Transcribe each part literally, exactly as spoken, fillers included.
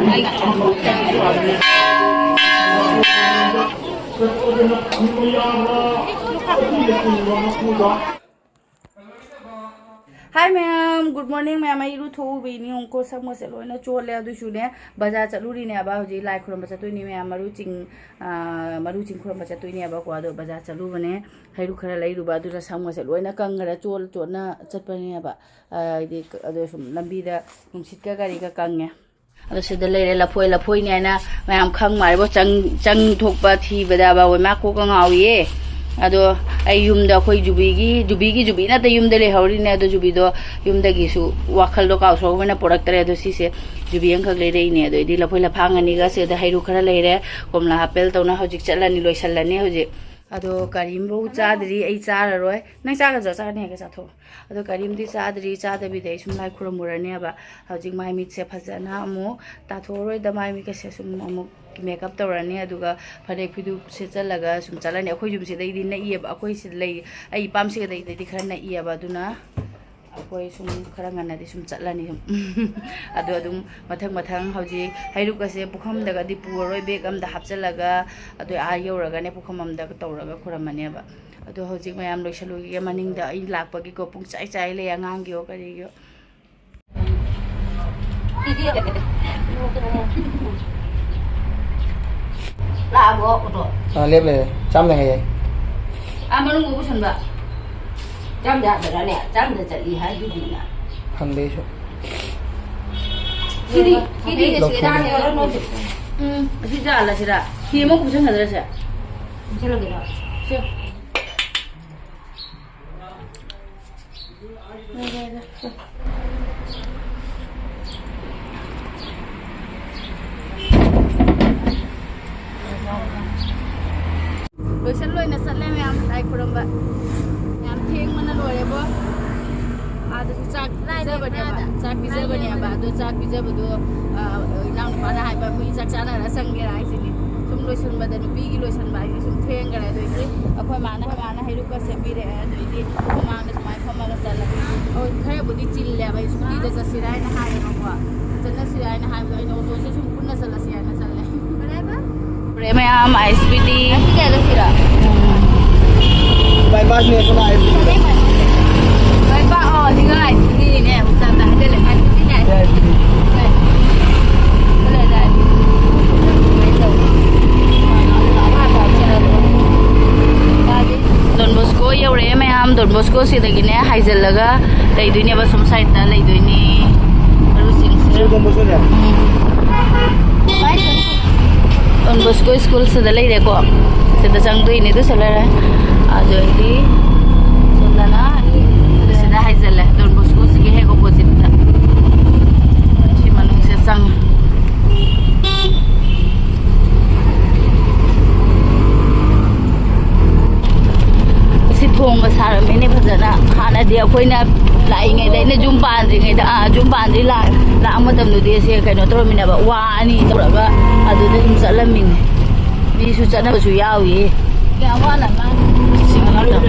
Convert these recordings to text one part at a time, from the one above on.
Hi ꯃꯌꯥꯝ, good morning ꯃꯌꯥꯝ꯫ ꯑꯩ ꯏꯔꯨꯊꯣꯛꯎꯕꯩꯅꯤ, ꯌꯦꯡꯉꯨꯀꯣ, ꯁꯝꯒꯁꯦ ꯂꯣꯏꯅ ꯆꯣꯠꯂꯦ꯫ ꯑꯗꯨꯁꯨꯅꯦ, ꯕꯖꯥꯔ ꯆꯠꯂꯨꯔꯤꯅꯦꯕ꯫ ꯍꯧꯖꯤꯛ ꯂꯥꯏ ꯈꯨꯔꯨꯝꯕ ꯆꯠꯇꯣꯏꯅꯤ ꯃꯌꯥꯝ, ꯃꯔꯨ ꯆꯤꯡ, ꯑꯥ, ꯃꯔꯨ ꯆꯤꯡ ꯈꯨꯔꯨꯝꯕ ꯆꯠꯇꯣꯏꯅꯦꯕꯀꯣ꯫ ꯑꯗꯣ ꯕꯖꯥꯔ ꯆꯠꯂꯨꯕꯅꯦ, ꯍꯩꯔꯨꯛ ꯈꯔ ꯂꯩꯔꯨꯕ, ꯑꯗꯨꯅ ꯁꯝꯒꯁꯦ ꯂꯣꯏꯅ ꯀꯪꯈ꯭ꯔꯦ, ꯆꯣꯠ ꯆꯣꯠꯅ ꯆꯠꯄꯅꯦꯕ꯫ ꯑꯥ, ꯍꯥꯏꯗꯤ, ꯑꯗꯣ ꯁꯨꯝ ꯂꯝꯕꯤꯗ ꯅꯨꯡꯁꯤꯠꯀ ꯒꯥꯔꯤꯒ ꯀꯪꯉꯦ꯫ ꯑꯗꯣ ꯁꯤꯗ ꯂꯩꯔꯦ, ꯂꯐꯣꯏ, ꯂꯐꯣꯏꯅꯦ ꯍꯥꯏꯅ ꯃꯌꯥꯝ ꯈꯪ ꯃꯥꯜꯂꯦꯕꯣ꯫ ꯆꯪ, ꯆꯪ ꯊꯣꯛꯄ ꯊꯤꯕꯗ ꯕꯥ, ꯃꯥ ꯀꯣꯛꯀ ꯉꯥꯎꯏꯌꯦ꯫ ꯑꯗꯣ ꯑꯩ ꯌꯨꯝꯗ ꯑꯩꯈꯣꯏ ꯖꯨꯕꯤꯒꯤ, ꯖꯨꯕꯤꯒꯤ ꯖꯨꯕꯤ ꯅꯠꯇꯦ, ꯌꯨꯝꯗ ꯂꯩꯍꯧꯔꯤꯅꯦ꯫ ꯑꯗꯣ ꯖꯨꯕꯤꯗꯣ ꯌꯨꯝꯗꯒꯤꯁꯨ ꯋꯥꯈꯜꯗꯣ ꯀꯥꯎꯊꯣꯛꯑꯕꯅꯤꯅ ꯄꯨꯔꯛꯇ꯭ꯔꯦ꯫ ꯑꯗꯣ ꯁꯤꯁꯦ ꯖꯨꯕꯤ ꯑꯃꯈꯛ ꯂꯩꯔꯛꯏꯅꯦ꯫ ꯑꯗꯩꯗꯤ ꯂꯐꯣꯏ ꯂꯐꯥꯡ ꯑꯅꯤꯒ ꯁꯤꯗ ꯍꯩꯔꯨꯛ ꯈꯔ ꯂꯩꯔꯦ, ꯀꯣꯝꯂꯥ ꯑꯦꯄꯜ ꯇꯧꯅ ꯍꯧꯖꯤꯛ ꯆꯠꯂꯅꯤ, ꯂꯣꯏꯁꯜꯂꯅꯤ ꯍꯧꯖꯤꯛ꯫ ꯑꯗꯣ ꯀꯔꯤꯝꯐꯥꯎ ꯆꯥꯗ꯭ꯔꯤ, ꯑꯩ ꯆꯥꯔꯔꯣꯏ꯫ ꯅꯪ ꯆꯥꯒꯗ꯭ꯔꯣ? ꯆꯥꯅꯤ ꯍꯥꯏꯔꯒ ꯆꯥꯊꯣꯛꯑꯣ꯫ ꯑꯗꯣ ꯀꯔꯤꯝꯗꯤ ꯆꯥꯗ꯭ꯔꯤ, ꯆꯥꯗꯕꯤꯗ ꯑꯩ ꯁꯨꯝ ꯂꯥꯏ ꯈꯨꯔꯝꯃꯨꯔꯅꯦꯕ꯫ ꯍꯧꯖꯤꯛ ꯃꯥꯏ ꯃꯤꯠꯁꯦ ꯐꯖꯅ ꯑꯃꯨꯛ ꯇꯥꯊꯣꯛꯑꯔꯣꯏꯗ, ꯃꯥꯏ ꯃꯤꯠꯀꯁꯦ ꯁꯨꯝ ꯑꯃꯨꯛ ꯃꯦꯀꯞ ꯇꯧꯔꯅꯤ, ꯑꯗꯨꯒ ꯐꯅꯦꯛ ꯐꯤꯗꯨ ꯁꯦꯠꯆꯜꯂꯒ ꯁꯨꯝ ꯆꯠꯂꯅꯤ꯫ ꯑꯩꯈꯣꯏ ꯌꯨꯝꯁꯤꯗꯩꯗꯤ ꯅꯛꯏꯌꯦꯕ, ꯑꯩꯈꯣꯏ ꯁꯤꯗ ꯂꯩ, ꯑꯩ ꯏꯄꯥꯝꯁꯤꯒꯗꯩꯗꯤ ꯈꯔ ꯅꯛꯏꯌꯦꯕ, ꯑꯗꯨꯅ ꯑꯩꯈꯣꯏ ꯁꯨꯝ ꯈꯔ ꯉꯟꯅꯗꯤ ꯁꯨꯝ ꯆꯠꯂꯅꯤ ꯁꯨꯝ꯫ ꯑꯗꯣ ꯑꯗꯨꯝ ꯃꯊꯪ ꯃꯊꯪ ꯍꯧꯖꯤꯛ ꯍꯩꯔꯨꯛꯀꯁꯦ ꯄꯨꯈꯝꯗꯒꯗꯤ ꯄꯨꯔꯔꯣꯏ, ꯕꯦꯒ ꯑꯝꯗ ꯍꯥꯞꯆꯜꯂꯒ ꯑꯗꯨ ꯑꯥ ꯌꯧꯔꯒꯅꯦ ꯄꯨꯈꯝ ꯑꯝꯗ ꯇꯧꯔꯒ ꯈꯨꯔꯝꯃꯅꯦꯕ꯫ ꯑꯗꯣ ꯍꯧꯖꯤꯛ ꯃꯌꯥꯝ ꯂꯣꯏꯁꯜꯂꯨꯈꯤꯒꯦ, ꯃꯅꯤꯡꯗ ꯑꯩ ꯂꯥꯛꯄꯒꯤꯀꯣ ꯄꯨꯡ ꯆꯥꯏ ꯆꯥꯏ ꯂꯩ ꯑꯉꯥꯡꯒꯤꯌꯣ ꯀꯔꯤꯒꯤꯌꯣ꯫ ꯂꯥꯛꯑꯕꯣ ꯑꯣꯇꯣ? ꯑꯥ, ꯂꯦꯞ ꯂꯩꯔꯦ꯫ ꯆꯥꯝꯗ ꯍꯥꯏꯌꯦ꯫ ꯑꯥ, ꯃꯅꯨꯡ ꯎꯕ ꯁꯟꯕ꯫ ꯆꯥꯝꯗ ꯍꯥꯏꯕ꯭ꯔꯥꯅꯦ? ꯆꯥꯝꯗ ꯆꯠꯂꯤ ꯍꯥꯏꯗꯨꯗꯤꯅ꯫ ꯈꯪꯗꯦ ꯑꯩꯁꯨ꯫ ꯁꯤꯗꯤ, ꯁꯤꯗꯤ ꯂꯧꯊꯣꯛꯑꯣ꯫ ꯁꯤꯗ ꯍꯥꯏꯔꯣ, ꯅꯣꯏꯗꯤ꯫ ꯎꯝ, ꯑꯁꯤ ꯖꯥꯜꯂꯁꯤꯔ? ꯐꯤ ꯑꯃ ꯀꯨꯞꯁꯟꯒꯗ꯭ꯔꯁꯦ? ꯀꯨꯞꯁꯜꯂꯒꯦꯔꯣ? ꯁꯦ꯫ ꯂꯣꯏꯁꯟ ꯂꯣꯏꯅ ꯆꯠꯂꯦ ꯃꯌꯥꯝ ꯂꯥꯏ ꯈꯨꯔꯝꯕ꯫ ꯌꯥꯝ ꯊꯦꯡꯕꯅ ꯂꯣꯏꯔꯦꯕꯣ꯫ ꯑꯥꯗꯁꯨ ꯆꯥꯛ ꯄꯤꯖꯕꯅꯦꯕ꯫ ꯆꯥꯛ ꯄꯤꯖꯕꯅꯦꯕ꯫ ꯑꯗꯣ ꯆꯥꯛ ꯄꯤꯖꯕꯗꯣ, ꯑ, ꯏꯅꯥꯎꯅꯨꯄꯥꯅ ꯍꯥꯏꯕ, "ꯃꯤ ꯆꯥꯛ ꯆꯥꯅꯔ ꯆꯪꯒꯦꯔꯥ?" ꯍꯥꯏꯁꯤꯅꯤ꯫ ꯁꯨꯝ ꯂꯣꯏꯁꯟꯕꯗ, ꯅꯨꯄꯤꯒꯤ ꯂꯣꯏꯁꯟꯕ ꯍꯥꯏꯁꯦ ꯁꯨꯝ ꯊꯦꯡꯈ꯭ꯔꯦ꯫ ꯑꯗꯩꯗꯤ ꯑꯩꯈꯣꯏ ꯃꯥꯅ, ꯑꯩꯈꯣꯏ ꯃꯥꯅ ꯍꯩꯔꯨꯛꯀ ꯁꯦꯝꯕꯤꯔꯛꯑꯦ꯫ ꯑꯗꯩꯗꯤ ꯃꯃꯥꯡꯗ ꯁꯨꯃꯥꯏꯅ ꯐꯝꯃꯒ ꯆꯠꯂꯦ꯫ ꯍꯣꯏ, ꯈꯔꯕꯨꯗꯤ ꯆꯤꯜꯂꯦꯕ, ꯑꯩ ꯁ꯭ꯀꯨꯇꯤꯗ ꯆꯠꯁꯤꯔꯥ ꯍꯥꯏꯅ ꯍꯥꯏꯌꯦꯕꯀꯣ꯫ ꯆꯠꯅꯁꯤꯔꯥ ꯍꯥꯏꯅ ꯍꯥꯏꯕꯗꯣ, ꯑꯩꯅ ꯑꯣꯇꯣꯁꯦ ꯁꯨꯝ ꯄꯨꯟꯅ ꯆꯠꯂꯁꯤ ꯍꯥꯏꯅ ꯆꯠꯂꯦ꯫ ꯃꯌꯥꯝ ꯑꯥꯏꯁ ꯕꯤ ꯗꯤ꯫ ꯉꯁꯤ ꯀꯌꯥ ꯆꯠꯁꯤꯔꯣ? ꯕꯥꯏꯄꯥꯁꯅꯦ, ꯁꯣꯝ ꯂꯥꯛꯏꯁꯦ꯫ ꯂꯣꯏ ꯄꯥꯛꯑꯣ, ꯁꯤꯒ ꯑꯥꯏꯁ ꯕꯤ ꯗꯤꯅꯦ, ꯑꯃꯨꯛ ꯇꯞ ꯇꯞ ꯍꯥꯏꯖꯤꯜꯂꯦ꯫ ꯑꯥꯏꯁ ꯕꯤ ꯗꯤꯅꯦ, ꯑꯥꯏꯁ ꯕꯤ ꯗꯤ꯫ ꯍꯣꯏ꯫ ꯍꯣꯏ, ꯂꯩꯔꯦ, ꯑꯥꯏꯁ ꯕꯤ ꯗꯤ꯫ ꯁꯨꯃꯥꯏꯅ ꯇꯧꯋꯤ꯫ ꯗꯣꯟ ꯕꯣꯁꯀꯣ ꯌꯧꯔꯛꯑꯦ ꯃꯌꯥꯝ꯫ ꯗꯣꯟ ꯕꯣꯁꯀꯣ ꯁꯤꯗꯒꯤꯅꯦ ꯍꯥꯏꯖꯤꯜꯂꯒ ꯂꯩꯗꯣꯏꯅꯦꯕ, ꯁꯣꯝ ꯁꯥꯏꯗꯇ ꯂꯩꯗꯣꯏꯅꯦ꯫ ꯃꯔꯨꯞꯁꯤꯡꯁꯦ꯫ ꯁꯤ ꯗꯣꯟ ꯕꯣꯁꯀꯣꯁꯦ? ꯎꯝ꯫ ꯗꯣꯟ ꯕꯣꯁꯀꯣ ꯁ꯭ꯀꯨꯜ ꯁꯤꯗ ꯂꯩꯔꯦꯀꯣ꯫ ꯁꯤꯗ ꯆꯪꯗꯣꯏꯅꯦ, ꯑꯗꯨ ꯁꯤ ꯂꯩꯔꯦ꯫ ꯑꯗꯨꯗꯩꯗꯤ ꯁꯣꯝꯗꯅ ꯁꯤꯗ ꯍꯥꯏꯖꯜꯂꯦ, ꯗꯣꯟ ꯕꯣꯁꯀꯣꯁꯤꯒꯤ ꯍꯦꯛ ꯑꯣꯄꯣꯖꯤꯠꯇ꯫ ꯁꯤ ꯃꯅꯨꯡꯁꯤꯗ ꯆꯪꯉꯦ꯫ ꯁꯤ ꯊꯣꯡꯒ ꯁꯥꯔꯝꯃꯤꯅꯦ ꯐꯖꯅ꯫ ꯍꯥꯟꯅꯗꯤ ꯑꯩꯈꯣꯏꯅ ꯂꯥꯛꯏꯉꯩꯗ, ꯑꯩꯅ ꯌꯨꯝ ꯄꯥꯟꯗ꯭ꯔꯤꯉꯩꯗ, ꯑꯥ, ꯌꯨꯝ ꯄꯥꯟꯗ꯭ꯔꯤ ꯂꯥꯛ-, ꯂꯥꯛꯄ ꯃꯇꯝꯗꯗꯤ ꯁꯦ ꯀꯩꯅꯣ ꯇꯧꯔꯝꯃꯤꯅꯦꯕ, ꯋꯥ ꯑꯅꯤ ꯇꯧꯔꯒ ꯑꯗꯨꯗ ꯑꯗꯨꯝ ꯆꯠꯂꯝꯃꯤꯅꯦ꯫ ꯃꯤꯁꯨ ꯆꯠꯅꯕꯁꯨ ꯌꯥꯎꯏ꯫ ꯌꯥꯝ ꯋꯥꯅ ꯃꯥꯅꯤ꯫ ꯁꯤꯡ ꯃꯇꯝ꯫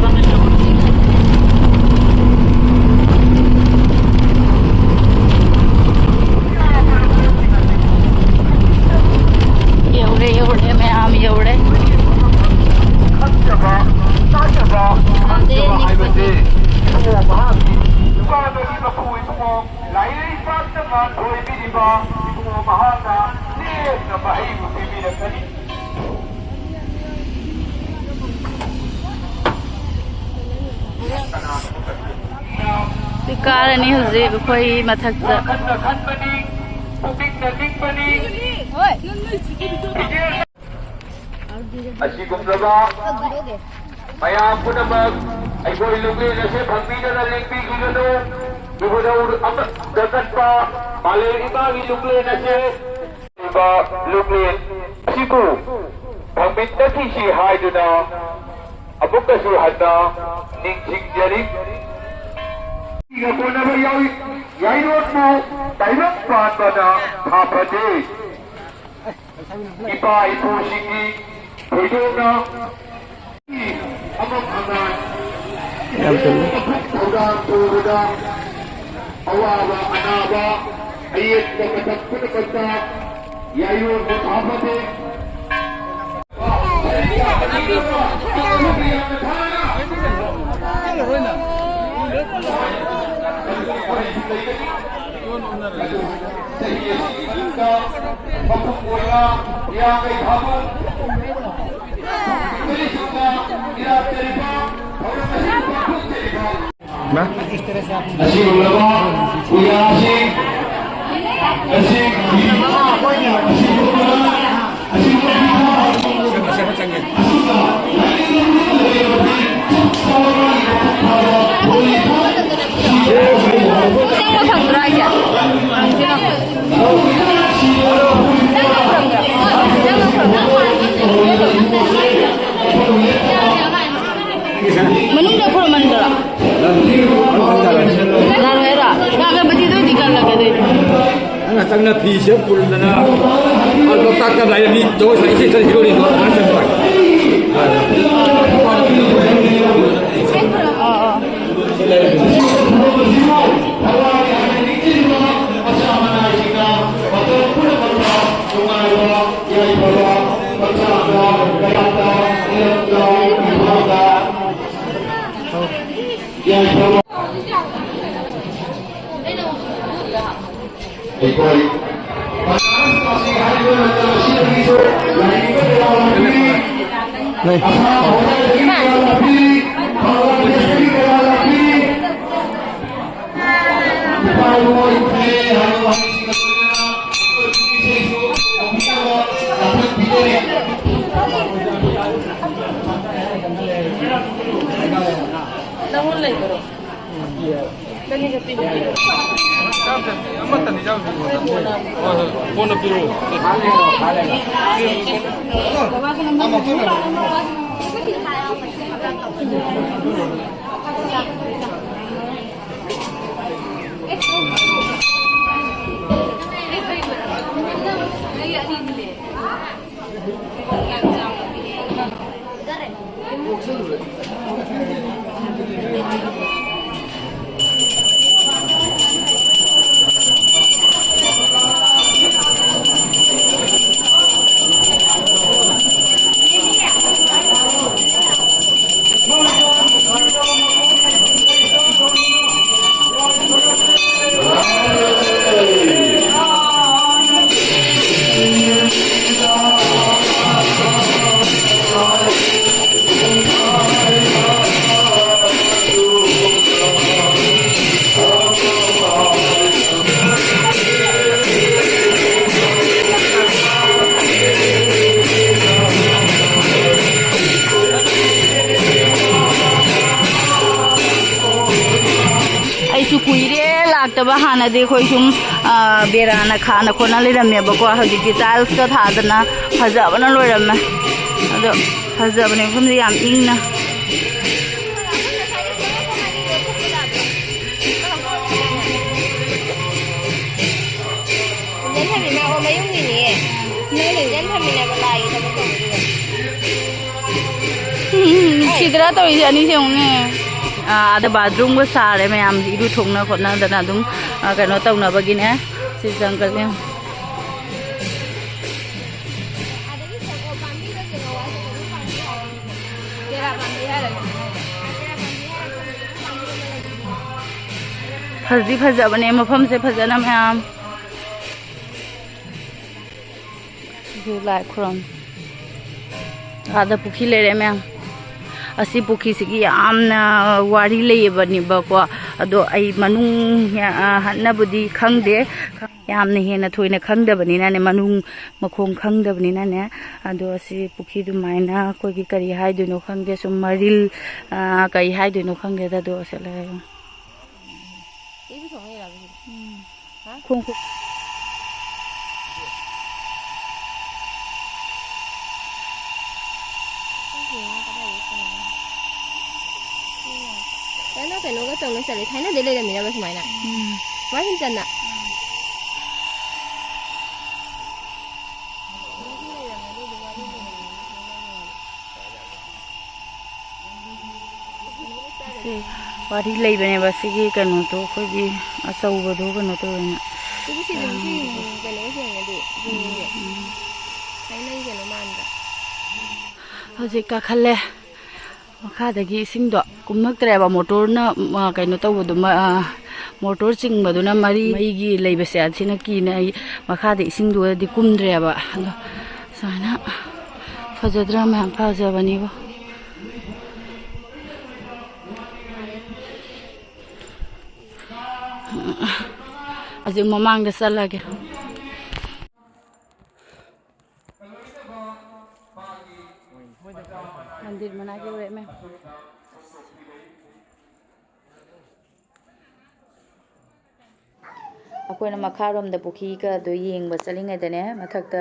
ꯌꯧꯔꯦ, ꯌꯧꯔꯦ, ꯃꯌꯥꯝ ꯌꯧꯔꯦ꯫ ꯈꯪꯖꯕ, ꯇꯥꯖꯕ, ꯈꯪꯖꯕ ꯍꯥꯏꯕꯁꯦ ꯏꯕꯨꯡꯉꯣ ꯃꯍꯥꯛꯀꯤ ꯅꯨꯄꯥꯗꯒꯤ ꯃꯄꯨ ꯏꯕꯨꯡꯉꯣ ꯂꯥꯏꯔꯩ ꯄꯥꯛꯇ ꯉꯥꯟꯊꯣꯏꯕꯤꯔꯤꯕ ꯏꯕꯨꯡꯉꯣ ꯃꯍꯥꯛꯅ ꯂꯦꯝꯅ ꯃꯍꯩꯕꯨ ꯄꯤꯕꯤꯔꯛꯀꯅꯤ꯫ ꯁꯤ ꯀꯥꯔꯅꯤ ꯍꯧꯖꯤꯛ ꯑꯩꯈꯣꯏ ꯃꯊꯛꯇ꯫ ꯋꯥꯈꯜꯅ ꯈꯟꯕꯅꯤ, ꯄꯨꯛꯅꯤꯡꯅ ꯅꯤꯡꯕꯅꯤ꯫ ꯑꯁꯤꯒꯨꯝꯂꯕ ꯃꯌꯥꯝ ꯄꯨꯝꯅꯃꯛ ꯑꯩꯈꯣꯏ ꯂꯨꯞꯂꯦꯟ ꯑꯁꯦ ꯐꯪꯕꯤꯗꯅ ꯂꯦꯡꯕꯤꯈꯤꯒꯅꯨ꯫ ꯏꯕꯨꯙꯧ ꯑꯃꯠꯇ ꯀꯠꯄ ꯃꯥꯂꯦꯝ ꯏꯃꯥꯒꯤ ꯂꯨꯞꯂꯦꯟ ꯑꯁꯦ, ꯂꯨꯞꯂꯦꯟ ꯑꯁꯤꯕꯨ ꯐꯪꯃꯤꯟꯅꯈꯤꯁꯤ ꯍꯥꯏꯗꯨꯅ ꯑꯃꯨꯛꯀꯁꯨ ꯍꯟꯅ ꯅꯤꯡꯁꯤꯡꯖꯔꯤ꯫ ꯀꯣꯟꯅꯕ ꯌꯥꯎꯏ, ꯌꯥꯏꯔꯣꯟꯕꯨ ꯇꯥꯏꯕꯪ ꯄꯥꯟꯕꯅ ꯐꯥꯐꯗꯦ꯫ ꯏꯄꯥ ꯏꯄꯨꯁꯤꯡꯒꯤ ꯊꯣꯏꯗꯣꯛꯅ ꯑꯃ ꯐꯪꯅ ꯌꯥꯝ ꯆꯨꯝꯃꯤ꯫ ꯊꯧꯗꯥꯡ ꯄꯨꯕꯗ ꯑꯋꯥꯕ ꯑꯅꯥꯕ ꯑꯌꯦꯠꯄ ꯃꯇꯝ ꯄꯨꯝꯅꯃꯛꯇ ꯌꯥꯏꯔꯣꯟꯕ ꯊꯥꯕꯗꯦ꯫ ꯆꯍꯤ ꯑꯁꯤꯒꯤ ꯃꯅꯨꯡꯗ ꯃꯄꯨꯡ ꯑꯣꯏꯅ ꯌꯥꯡꯈꯩ ꯐꯥꯕ ꯀꯔꯤꯁꯨꯅ ꯏꯔꯥꯠꯆꯔꯤꯕ ꯊꯧꯔꯝ ꯑꯁꯤ ꯄꯥꯡꯊꯣꯛꯆꯔꯤꯕ ꯃꯥ? ꯑꯁꯤꯒꯨꯝꯂꯕ ꯄꯨꯖꯥꯁꯤꯡ ꯑꯁꯤ ꯑꯁꯤꯒꯨꯝꯕ ꯑꯁꯦꯡꯕ ꯐꯪꯗ꯭ꯔꯣ ꯍꯥꯏꯁꯦ? ꯐꯪꯗꯦꯅ꯫ ꯑꯁꯦꯡꯕ ꯐꯪꯗ꯭ꯔꯣ? ꯃꯅꯨꯡꯗ ꯈꯨꯔꯨꯝꯍꯟꯗꯣꯏꯔꯣ? ꯌꯥꯔꯣꯏ ꯍꯥꯏꯔꯣ? ꯌꯥꯒꯟꯕꯗꯤ ꯑꯗꯨ ꯑꯣꯏꯗꯤ ꯀꯜꯂꯛꯀꯗꯣꯏꯅꯤ꯫ ꯅꯪꯅ ꯆꯪꯅ ꯐꯤꯁꯦ ꯄꯨꯜꯗꯅ ꯂꯣꯛꯇꯥꯛꯇ ꯂꯥꯏꯔꯦꯝꯕꯤ ꯖꯒꯣꯏ ꯁꯥꯏꯁꯦ ꯆꯠꯈꯤꯗꯣꯔꯤꯀꯣ, ꯑꯉꯥꯡ ꯆꯪꯕ꯫ ꯑꯥ, ꯑꯥ꯫ ꯑꯩꯈꯣꯏ ꯂꯩ꯫ ꯅꯪꯉꯣꯟ ꯂꯩꯕ꯭ꯔꯣ? ꯀꯅꯤꯒ ꯄꯤꯕꯤꯔꯣ꯫ ꯑꯃꯠꯇꯅꯤ ꯌꯥꯎꯗꯣꯏꯅꯤ꯫ ꯍꯣꯏ, ꯍꯣꯏ, ꯀꯣꯟꯅ ꯄꯤꯔꯛꯑꯣ꯫ ꯑꯩꯁꯨ ꯀꯨꯏꯔꯦ ꯂꯥꯛꯇꯕ꯫ ꯍꯥꯟꯅꯗꯤ ꯑꯩꯈꯣꯏ ꯁꯨꯝ, ꯑ, ꯕꯦꯔꯥꯅ ꯈꯥꯅ ꯈꯣꯠꯅ ꯂꯩꯔꯝꯃꯦꯕꯀꯣ꯫ ꯍꯧꯖꯤꯛꯇꯤ ꯇꯥꯏꯜꯁꯀ ꯊꯥꯗꯅ ꯐꯖꯕꯅ ꯂꯣꯏꯔꯝꯃꯦ꯫ ꯑꯗꯣ ꯐꯖꯕꯅꯦ ꯃꯐꯝꯁꯦ ꯌꯥꯝ ꯏꯪꯅ꯫ ꯏꯟꯖꯟ ꯊꯝꯃꯤꯅ ꯑꯣ ꯃꯌꯨꯝꯒꯤꯅꯦ꯫ ꯅꯣꯏꯅ ꯏꯟꯖꯟ ꯊꯝꯃꯤꯅꯦꯕ ꯂꯥꯏꯒꯤ ꯊꯕꯛ ꯇꯧꯕꯗꯨꯗ꯫ ꯎꯝ, ꯅꯨꯡꯁꯤꯗ꯭ꯔꯥ ꯇꯧꯔꯤꯁꯦ ꯑꯅꯤꯁꯦ ꯌꯦꯡꯉꯨꯅꯦ꯫ ꯑꯥ, ꯑꯥꯗ ꯕꯥꯠꯔꯨꯝꯒ ꯁꯥꯔꯦ ꯃꯌꯥꯝꯁꯦ ꯏꯔꯨ ꯊꯣꯛꯅ ꯈꯣꯠꯅꯗꯅ ꯑꯗꯨꯝ, ꯑꯥ, ꯀꯩꯅꯣ ꯇꯧꯅꯕꯒꯤꯅꯦ꯫ ꯁꯤ ꯖꯪꯒꯜ ꯌꯥꯝ꯫ ꯐꯖꯗꯤ ꯐꯖꯕꯅꯦ ꯃꯐꯝꯁꯦ ꯐꯖꯅ ꯃꯌꯥꯝ꯫ ꯁꯤꯁꯨ ꯂꯥꯏ ꯈꯨꯔꯝ꯫ ꯑꯥꯗ ꯄꯨꯈ꯭ꯔꯤ ꯂꯩꯔꯦ ꯃꯌꯥꯝ꯫ ꯑꯁꯤ ꯄꯨꯈ꯭ꯔꯤꯁꯤꯒꯤ ꯌꯥꯝꯅ ꯋꯥꯔꯤ ꯂꯩꯌꯦꯕꯅꯦꯕꯀꯣ꯫ ꯑꯗꯣ ꯑꯩ ꯃꯅꯨꯡ, ꯑ, ꯍꯟꯅꯕꯨꯗꯤ ꯈꯪꯗꯦ꯫ ꯌꯥꯝꯅ ꯍꯦꯟꯅ ꯊꯣꯏꯅ ꯈꯪꯗꯕꯅꯤꯅꯅꯦ, ꯃꯅꯨꯡ ꯃꯈꯣꯡ ꯈꯪꯗꯕꯅꯤꯅꯅꯦ꯫ ꯑꯗꯣ ꯑꯁꯤ ꯄꯨꯈ꯭ꯔꯤ ꯑꯗꯨꯃꯥꯏꯅ ꯑꯩꯈꯣꯏꯒꯤ ꯀꯔꯤ ꯍꯥꯏꯗꯣꯏꯅꯣ ꯈꯪꯗꯦ꯫ ꯁꯨꯝ ꯃꯔꯤꯜ, ꯑ, ꯀꯔꯤ ꯍꯥꯏꯗꯣꯏꯅꯣ ꯈꯪꯗꯦꯗ꯫ ꯑꯗꯣ ꯑꯁꯤ ꯂꯩꯔꯦ꯫ ꯏꯕꯨ ꯊꯣꯡꯉ ꯏꯔꯕ ꯁꯤꯗꯤ? ꯎꯝ꯫ ꯍꯥ? ꯈꯣꯡ ꯈꯨꯠ꯫ ꯈꯪꯗꯦ, ꯀꯗꯥꯏꯗꯩ ꯊꯣꯡꯉꯤꯅꯣ? ꯀꯩꯅꯣ, ꯀꯩꯅꯣꯒ ꯇꯧꯅ ꯆꯠꯂꯦ꯫ ꯊꯥꯏꯅꯗꯩ ꯂꯩꯔꯝꯃꯤꯔꯕ ꯁꯨꯃꯥꯏꯅ? ꯎꯝ꯫ ꯁꯨꯃꯥꯏ ꯁꯨꯝ ꯆꯝꯅ? ꯎꯝ꯫ ꯁꯨꯝ ꯂꯩꯔꯝꯃꯦ, ꯑꯗꯨꯗꯨꯒ ꯑꯗꯨ ꯂꯩꯔꯝꯃꯦ꯫ ꯋꯥꯔꯤ ꯂꯩꯕꯅꯦꯕ ꯁꯤꯒꯤ ꯀꯩꯅꯣꯗꯣ, ꯑꯩꯈꯣꯏꯒꯤ ꯑꯆꯧꯕꯗꯣ ꯀꯩꯅꯣ ꯇꯧꯋꯦꯅ꯫ ꯁꯤꯒꯤ ꯁꯤꯂꯤꯡꯁꯤ ꯀꯩꯅꯣ ꯁꯦꯡꯉꯦ ꯑꯗꯨ, ꯌꯦꯡꯉꯦ꯫ ꯎꯝ꯫ ꯊꯥꯏꯅꯒꯤ ꯀꯩꯅꯣ ꯃꯥꯟꯗ꯭ꯔꯥ? ꯍꯧꯖꯤꯛ ꯀꯥꯈꯠꯂꯦ꯫ ꯃꯈꯥꯗꯒꯤ ꯏꯁꯤꯡꯗꯣ ꯀꯨꯝꯃꯛꯇ꯭ꯔꯦꯕ, ꯃꯣꯇꯣꯔꯅ, ꯑ, ꯀꯩꯅꯣ ꯇꯧꯕꯗꯨꯃ, ꯑ, ꯃꯣꯇꯣꯔ ꯆꯤꯡꯕꯗꯨꯅ ꯃꯔꯤ, ꯃꯩꯒꯤ ꯂꯩꯕꯁꯦ ꯑꯁꯤꯅ ꯀꯤꯅ ꯑꯩ ꯃꯈꯥꯗ ꯏꯁꯤꯡꯗꯨꯗꯗꯤ ꯀꯨꯝꯗ꯭ꯔꯦꯕ꯫ ꯑꯗꯣ ꯁꯨꯃꯥꯏꯅ ꯐꯖꯗ꯭ꯔꯥ ꯃꯌꯥꯝ? ꯐꯖꯕꯅꯤꯕꯣ꯫ ꯍꯧꯖꯤꯛ ꯃꯃꯥꯡꯗ ꯆꯠꯂꯒꯦ꯫ ꯃꯟꯗꯤꯔ ꯃꯅꯥꯛ ꯌꯧꯔꯛꯑꯦ, ꯃꯦꯝ꯫ ꯑꯩꯈꯣꯏꯅ ꯃꯈꯥꯔꯣꯝꯗ ꯄꯨꯈ꯭ꯔꯤꯒꯗꯣ ꯌꯦꯡꯕ ꯆꯠꯂꯤꯉꯩꯗꯅꯦ, ꯃꯊꯛꯇ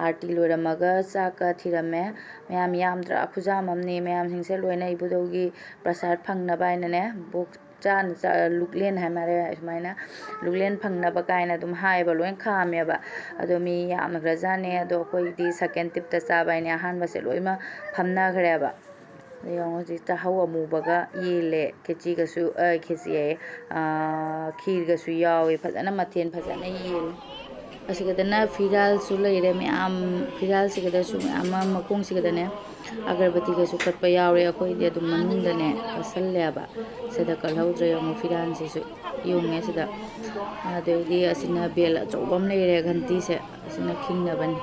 ꯑꯥꯔꯇꯤ ꯂꯣꯏꯔꯝꯃꯒ ꯆꯥꯛꯀ ꯊꯤꯔꯝꯃꯦ꯫ ꯃꯌꯥꯝ ꯌꯥꯝꯗ꯭ꯔꯥ? ꯈꯨꯖꯥꯝ ꯑꯃꯅꯦ꯫ ꯃꯌꯥꯝꯁꯤꯡꯁꯦ ꯂꯣꯏꯅ ꯏꯕꯨꯙꯧꯒꯤ ꯄ꯭ꯔꯁꯥꯗ ꯐꯪꯅꯕ ꯍꯥꯏꯅꯅꯦ, ꯕꯣꯛ ꯆꯥꯅ ꯆꯥ-, ꯂꯨꯛꯂꯦꯟ ꯍꯥꯏ ꯃꯥꯜꯂꯦ, ꯁꯨꯃꯥꯏꯅ ꯂꯨꯛꯂꯦꯟ ꯐꯪꯅꯕ ꯀꯥꯏꯅ ꯑꯗꯨꯝ ꯍꯥꯏꯌꯦꯕ, ꯂꯣꯏ ꯈꯥꯝꯃꯦꯕ꯫ ꯑꯗꯣ ꯃꯤ ꯌꯥꯝꯈ꯭ꯔꯖꯥꯠꯅꯦ꯫ ꯑꯗꯣ ꯑꯩꯈꯣꯏꯗꯤ ꯁꯦꯀꯦꯟ ꯇꯤꯞꯇ ꯆꯥꯕ ꯍꯥꯏꯅꯦ, ꯑꯍꯥꯟꯕꯁꯦ ꯂꯣꯏꯅꯃꯛ ꯐꯝꯅꯈ꯭ꯔꯦꯕ꯫ ꯑꯗꯣ ꯌꯦꯡꯉꯣ, ꯍꯧꯖꯤꯛ ꯆꯥꯍꯧ ꯑꯃꯨꯕꯒ ꯌꯦꯜꯂꯦ, ꯈꯦꯆꯤꯒꯁꯨ, ꯑ, ꯈꯦꯆꯤ ꯍꯥꯏꯌꯦ, ꯑ, ꯈꯤꯔꯒꯁꯨ ꯌꯥꯎꯋꯦ꯫ ꯐꯖꯅ ꯃꯊꯦꯜ ꯐꯖꯅ ꯌꯦꯜꯂꯦ꯫ ꯑꯁꯤꯒꯗꯅ ꯐꯤꯔꯥꯜꯁꯨ ꯂꯩꯔꯦ ꯃꯌꯥꯝ, ꯐꯤꯔꯥꯜꯁꯤꯒꯗꯁꯨ ꯃꯌꯥꯝ ꯑꯃ, ꯃꯈꯣꯡꯁꯤꯒꯗꯅꯦ ꯑꯒꯔꯕꯇꯤꯒꯁꯨ ꯀꯠꯄ ꯌꯥꯎꯔꯦ꯫ ꯑꯩꯈꯣꯏꯗꯤ ꯑꯗꯨꯝ ꯃꯅꯨꯡꯗꯅꯦ ꯀꯠꯁꯜꯂꯦꯕ꯫ ꯁꯤꯗ ꯀꯠꯍꯧꯗ꯭ꯔꯦ꯫ ꯌꯦꯡꯉꯨ, ꯐꯤꯔꯥꯜꯁꯤꯁꯨ ꯌꯨꯡꯉꯦ ꯁꯤꯗ꯫ ꯑꯗꯩꯗꯤ ꯑꯁꯤꯅ ꯕꯦꯜ ꯑꯆꯧꯕ ꯑꯃ ꯂꯩꯔꯦ, ꯘꯟꯇꯤꯁꯦ, ꯑꯁꯤꯅ ꯈꯤꯡꯅꯕꯅꯤ꯫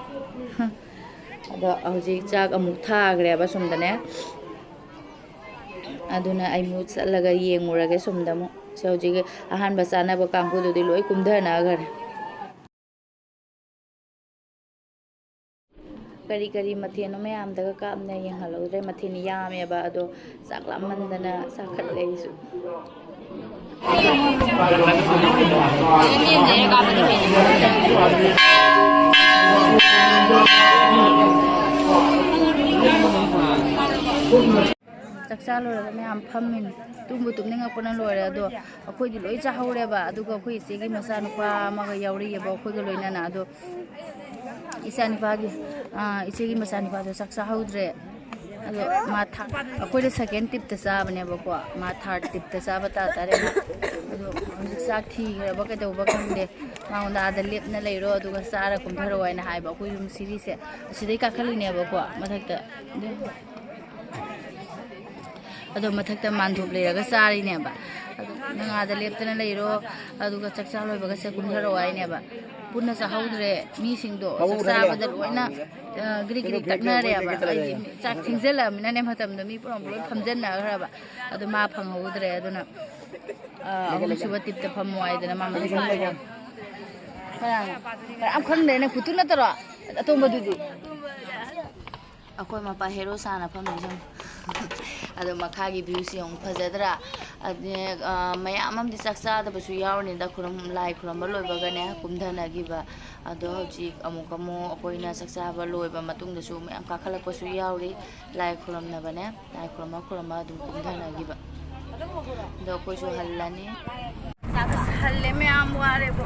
ꯑꯗꯣ ꯍꯧꯖꯤꯛ ꯆꯥꯛ ꯑꯃꯨꯛ ꯊꯥꯈ꯭ꯔꯦꯕ ꯁꯣꯝꯗꯅꯦ꯫ ꯑꯗꯨꯅ ꯑꯩ ꯑꯃꯨꯛ ꯆꯠꯂꯒ ꯌꯦꯡꯉꯨꯔꯒꯦ ꯁꯣꯝꯗ ꯑꯃꯨꯛ꯫ ꯁꯤ ꯍꯧꯖꯤꯛ ꯑꯍꯥꯟꯕ ꯆꯥꯅꯕ ꯀꯥꯡꯕꯨꯗꯨꯗꯤ ꯂꯣꯏ ꯀꯨꯝꯊꯅꯈ꯭ꯔꯦ꯫ ꯀꯔꯤ ꯀꯔꯤ ꯃꯊꯦꯜꯅꯣ ꯃꯌꯥꯝꯗꯒ ꯀꯥꯞꯅ ꯌꯦꯡꯍꯜꯍꯧꯗ꯭ꯔꯦ꯫ ꯃꯊꯦꯜ ꯌꯥꯝꯃꯦꯕ, ꯑꯗꯣ ꯆꯥꯛ ꯂꯥꯝꯃꯟꯗꯅ ꯆꯥꯈꯠꯂꯦ ꯑꯩꯁꯨ꯫ ꯆꯥꯛꯆꯥ ꯂꯣꯏꯔꯒ ꯃꯌꯥꯝ ꯐꯝꯃꯤꯅꯤ꯫ ꯇꯨꯝꯕꯨ ꯇꯨꯝꯅꯤꯡꯉꯛꯄꯅ ꯂꯣꯏꯔꯦ꯫ ꯑꯗꯣ ꯑꯩꯈꯣꯏꯗꯤ ꯂꯣꯏ ꯆꯥꯍꯧꯔꯦꯕ꯫ ꯑꯗꯨꯒ ꯑꯩꯈꯣꯏ ꯏꯆꯦꯒꯤ ꯃꯆꯥꯅꯨꯄꯥ ꯑꯃꯒ ꯌꯥꯎꯔꯛꯑꯦꯕ ꯑꯩꯈꯣꯏꯒ ꯂꯣꯏꯅꯅ꯫ ꯑꯗꯣ ꯏꯆꯥꯅꯨꯄꯥꯒꯤ, ꯑꯥ, ꯏꯆꯦꯒꯤ ꯃꯆꯥꯅꯨꯄꯥꯗꯣ ꯆꯥꯛ ꯆꯥꯍꯧꯗ꯭ꯔꯦ꯫ ꯑꯗꯣ ꯃꯥ ꯊꯥ- ꯑꯩꯈꯣꯏꯗ ꯁꯦꯀꯦꯟ ꯇꯤꯞꯇ ꯆꯥꯕꯅꯦꯕꯀꯣ, ꯃꯥ ꯊꯥꯔꯠ ꯇꯤꯞꯇ ꯆꯥꯕ ꯇꯥ ꯇꯥꯔꯦ ꯃꯥ꯫ ꯑꯗꯣ ꯍꯧꯖꯤꯛ ꯆꯥꯛ ꯊꯤꯈ꯭ꯔꯕ ꯀꯩꯗꯧꯕ ꯈꯪꯗꯦ꯫ ꯃꯉꯣꯟꯗ "ꯑꯥꯗ ꯂꯦꯞꯅ ꯂꯩꯔꯣ, ꯑꯗꯨꯒ ꯆꯥꯔ ꯀꯨꯝꯊꯔꯛꯑꯣ" ꯍꯥꯏꯅ ꯍꯥꯏꯕ꯫ ꯑꯩꯈꯣꯏ ꯌꯨꯝ ꯁꯤꯔꯤꯁꯦ ꯑꯁꯤꯗꯩ ꯀꯥꯈꯠꯂꯤꯅꯦꯕꯀꯣ ꯃꯊꯛꯇ꯫ ꯑꯗꯣ ꯃꯊꯛꯇ ꯃꯥꯟꯗꯣꯞ ꯂꯩꯔꯒ ꯆꯥꯔꯤꯅꯦꯕ꯫ ꯑꯗꯣ "ꯅꯪ ꯑꯥꯗ ꯂꯦꯞꯇꯅ ꯂꯩꯔꯣ, ꯑꯗꯨꯒ ꯆꯥꯛ ꯆꯥ ꯂꯣꯏꯕꯒ ꯁꯦ ꯀꯨꯝꯊꯔꯛꯑꯣ" ꯍꯥꯏꯅꯦꯕ꯫ ꯄꯨꯟꯅ ꯆꯥꯍꯧꯗ꯭ꯔꯦ ꯃꯤꯁꯤꯡꯗꯣ꯫ ꯆꯥꯛ ꯆꯥꯕꯗ ꯂꯣꯏꯅ, ꯑ, ꯒ꯭ꯔꯤꯛ ꯒ꯭ꯔꯤꯛ ꯇꯛꯅꯔꯦꯕ꯫ ꯑꯩꯗꯤ ꯆꯥꯛ ꯊꯦꯡꯖꯤꯜꯂꯛꯑꯃꯤꯅꯅꯦ, ꯃꯇꯝꯗꯣ ꯃꯤ ꯄꯨꯝꯅꯃꯛ ꯂꯣꯏ ꯐꯝꯖꯟꯅꯈ꯭ꯔꯕ꯫ ꯑꯗꯨ ꯃꯥ ꯐꯪꯍꯧꯗ꯭ꯔꯦ꯫ ꯑꯗꯨꯅ, ꯑ, ꯑꯍꯨꯝꯁꯨꯕ ꯇꯤꯞꯇ ꯐꯝꯃꯣ ꯍꯥꯏꯗꯅ ꯃꯥ ꯃꯊꯛ ꯀꯅꯥꯅꯣ? ꯀꯅꯥꯝ ꯈꯪꯗ꯭ꯔꯦꯅꯦ, ꯈꯨꯠꯇꯨ ꯅꯠꯇꯔꯣ? ꯑꯇꯣꯝꯕꯗꯨꯗꯤ? ꯑꯩꯈꯣꯏ ꯃꯄꯥ ꯍꯦꯔꯣ ꯁꯥꯅ ꯐꯝꯃꯤ ꯁꯨꯝ꯫ ꯑꯗꯣ ꯃꯈꯥꯒꯤ ꯚ꯭ꯌꯨꯁꯤ ꯌꯦꯡꯉꯨ, ꯐꯖꯗ꯭ꯔꯥ? ꯑꯗꯨꯅꯦ, ꯑ, ꯃꯌꯥꯝ ꯑꯃꯗꯤ ꯆꯥꯛ ꯆꯥꯗꯕꯁꯨ ꯌꯥꯎꯔꯅꯤꯗ, ꯈꯨꯔꯨꯝ-, ꯂꯥꯏ ꯈꯨꯔꯨꯝꯕ ꯂꯣꯏꯕꯒꯅꯦ ꯀꯨꯝꯊꯅꯈꯤꯕ꯫ ꯑꯗꯣ ꯍꯧꯖꯤꯛ ꯑꯃꯨꯛ ꯑꯃꯨꯛ ꯑꯩꯈꯣꯏꯅ ꯆꯥꯛ ꯆꯥꯕ ꯂꯣꯏꯕ ꯃꯇꯨꯡꯗꯁꯨ ꯃꯌꯥꯝ ꯀꯥꯈꯠꯂꯛꯄꯁꯨ ꯌꯥꯎꯔꯤ ꯂꯥꯏ ꯈꯨꯔꯨꯝꯅꯕꯅꯦ꯫ ꯂꯥꯏ ꯈꯨꯔꯨꯝꯃ ꯈꯨꯔꯨꯝꯃ ꯑꯗꯨꯝ ꯀꯨꯝꯊꯅꯈꯤꯕ꯫ ꯑꯗꯣ ꯑꯩꯈꯣꯏꯁꯨ ꯍꯜꯂꯅꯤ꯫ ꯑꯁ, ꯍꯜꯂꯦ ꯃꯌꯥꯝ, ꯋꯥꯔꯦꯕꯣ꯫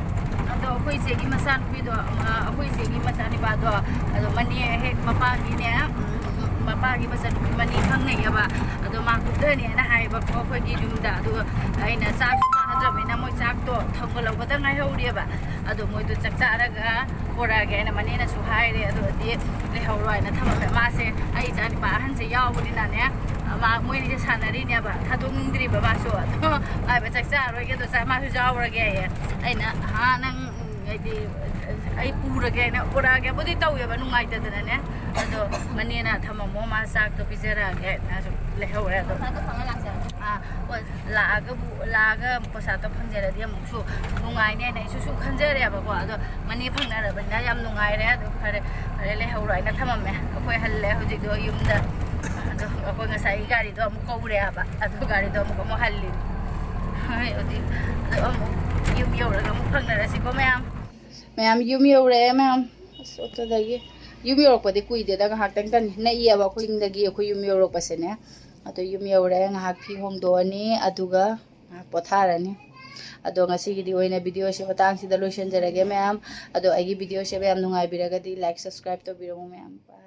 ꯑꯗꯣ ꯑꯩꯈꯣꯏ ꯏꯆꯦꯒꯤ ꯃꯆꯥꯅꯨꯄꯤꯗꯣ, ꯑ, ꯑꯩꯈꯣꯏ ꯏꯆꯦꯒꯤ ꯃꯆꯥꯅꯤꯄꯥꯗꯣ, ꯑꯗꯣ ꯃꯅꯦ ꯍꯦꯛ ꯃꯄꯥꯒꯤꯅꯦ, ꯎꯝ, ꯃꯄꯥꯒꯤ ꯃꯆꯥꯅꯨꯄꯤ ꯃꯅꯦ ꯈꯪꯅꯩꯌꯦꯕ꯫ ꯑꯗꯣ ꯃꯥ ꯀꯨꯝꯊꯅꯦꯅ ꯍꯥꯏꯌꯦꯕꯀꯣ ꯑꯩꯈꯣꯏꯒꯤ ꯌꯨꯝꯗ꯫ ꯑꯗꯨꯒ ꯑꯩꯅ ꯆꯥꯛꯁꯨ ꯆꯥꯍꯟꯗ꯭ꯔꯕꯅꯤꯅ ꯃꯣꯏ ꯆꯥꯛꯇꯣ ꯊꯣꯡꯒꯠꯍꯧꯕꯗ ꯉꯥꯏꯍꯧꯔꯤꯑꯕ꯫ ꯑꯗꯣ ꯃꯣꯏꯗꯣ ꯆꯥꯛ ꯆꯥꯔꯒ ꯄꯣꯔꯛꯑꯒꯦ ꯍꯥꯏꯅ ꯃꯅꯦꯅꯁꯨ ꯍꯥꯏꯔꯦ꯫ ꯑꯗꯨꯒꯗꯤ ꯂꯩꯍꯧꯔꯣ ꯍꯥꯏꯅ ꯊꯝꯃꯝꯃꯦ꯫ ꯃꯥꯁꯦ ꯑꯩ ꯏꯆꯥꯅꯤꯄꯥ ꯑꯍꯟꯁꯦ ꯌꯥꯎꯕꯅꯤꯅꯅꯦ, ꯃꯥ, ꯃꯣꯏꯅꯤꯁꯦ ꯁꯥꯟꯅꯔꯤꯅꯦꯕ, ꯊꯥꯗꯣꯛꯅꯤꯡꯗ꯭ꯔꯤꯕ ꯃꯥꯁꯨ꯫ ꯑꯗꯣ ꯃꯥ ꯍꯥꯏꯕ, "ꯆꯥꯛ ꯆꯥꯔꯔꯣꯏꯒꯦ, ꯑꯗꯣ ꯆꯥ-, ꯃꯥꯁꯨ ꯌꯥꯎꯔꯒꯦ" ꯍꯥꯏꯌꯦ꯫ ꯑꯩꯅ, "ꯍꯥ, ꯅꯪ, ꯎꯝ, ꯍꯥꯏꯗꯤ, ꯑꯩ ꯄꯨꯔꯒꯦ" ꯍꯥꯏꯅ ꯄꯨꯔꯛꯑꯒꯦꯕꯨꯗꯤ ꯇꯧꯋꯦꯕ, ꯅꯨꯡꯉꯥꯏꯇꯗꯅꯅꯦ꯫ ꯑꯗꯣ ꯃꯅꯦꯅ, "ꯊꯝꯃꯝꯃꯣ, ꯃꯥ ꯆꯥꯛꯇꯣ ꯄꯤꯖꯔꯛꯑꯒꯦ" ꯍꯥꯏꯅꯁꯨ ꯂꯩꯍꯧꯔꯦ꯫ ꯑꯗꯣ, ꯑꯥ, ꯍꯣꯏ, ꯂꯥꯛꯑꯒꯕꯨ, ꯂꯥꯛꯑꯒ ꯄꯩꯁꯥꯗꯣ ꯐꯪꯖꯔꯗꯤ ꯑꯃꯨꯛꯁꯨ ꯅꯨꯡꯉꯥꯏꯅꯦꯅ ꯑꯩꯁꯨ ꯁꯨꯝ ꯈꯟꯖꯔꯦꯕꯀꯣ꯫ ꯑꯗꯣ ꯃꯅꯦ ꯐꯪꯅꯔꯕꯅꯤꯅ ꯌꯥꯝ ꯅꯨꯡꯉꯥꯏꯔꯦ꯫ ꯑꯗꯣ ꯐꯔꯦ, ꯐꯔꯦ, ꯂꯩꯍꯧꯔꯣ ꯍꯥꯏꯅ ꯊꯝꯃꯝꯃꯦ꯫ ꯑꯩꯈꯣꯏ ꯍꯜꯂꯦ ꯍꯧꯖꯤꯛꯇꯣ ꯌꯨꯝꯗ꯫ ꯑꯗꯣ ꯑꯩꯈꯣꯏ ꯉꯁꯥꯏꯒꯤ ꯒꯥꯔꯤꯗꯣ ꯑꯃꯨꯛ ꯀꯧꯔꯦ ꯍꯥꯏꯕ꯫ ꯑꯗꯣ ꯒꯥꯔꯤꯗꯣ ꯑꯃꯨꯛ, ꯑꯃꯨꯛ ꯍꯜꯂꯤ꯫ ꯍꯣꯏ, ꯍꯧꯖꯤꯛ ꯑꯗꯣ ꯑꯃꯨꯛ ꯌꯨꯝ ꯌꯧꯔꯒ ꯑꯃꯨꯛ ꯐꯪꯅꯔꯁꯤꯀꯣ ꯃꯌꯥꯝ꯫ ꯃꯌꯥꯝ, ꯌꯨꯝ ꯌꯧꯔꯦ ꯃꯌꯥꯝ꯫ ꯑꯁ, ꯑꯣꯇꯣꯗꯒꯤ ꯌꯨꯝ ꯌꯧꯔꯛꯄꯗꯤ ꯀꯨꯏꯗꯦꯗ, ꯉꯥꯏꯍꯥꯛꯇꯪꯇꯅꯤ꯫ ꯅꯛꯏꯌꯦꯕ ꯑꯩꯈꯣꯏ ꯆꯤꯡꯗꯒꯤ ꯑꯩꯈꯣꯏ ꯌꯨꯝ ꯌꯧꯔꯛꯄꯁꯦꯅꯦ꯫ ꯑꯗꯣ ꯌꯨꯝ ꯌꯧꯔꯦ, ꯉꯥꯏꯍꯥꯛ ꯐꯤ ꯍꯣꯡꯗꯣꯛꯑꯅꯤ, ꯑꯗꯨꯒ ꯉꯥꯏꯍꯥꯛ ꯄꯣꯊꯥꯔꯅꯤ꯫ ꯑꯗꯣ ꯉꯁꯤꯒꯤꯗꯤ ꯑꯣꯏꯅ ꯚꯤꯗꯤꯑꯣꯁꯦ ꯃꯇꯥꯡꯁꯤꯗ ꯂꯣꯏꯁꯤꯟꯖꯔꯒꯦ ꯃꯌꯥꯝ꯫ ꯑꯗꯣ ꯑꯩꯒꯤ ꯚꯤꯗꯤꯑꯣꯁꯦ ꯃꯌꯥꯝ ꯅꯨꯡꯉꯥꯏꯕꯤꯔꯒꯗꯤ like, subscribe ꯇꯧꯕꯤꯔꯝꯃꯨ ꯃꯌꯥꯝ꯫ Bye꯫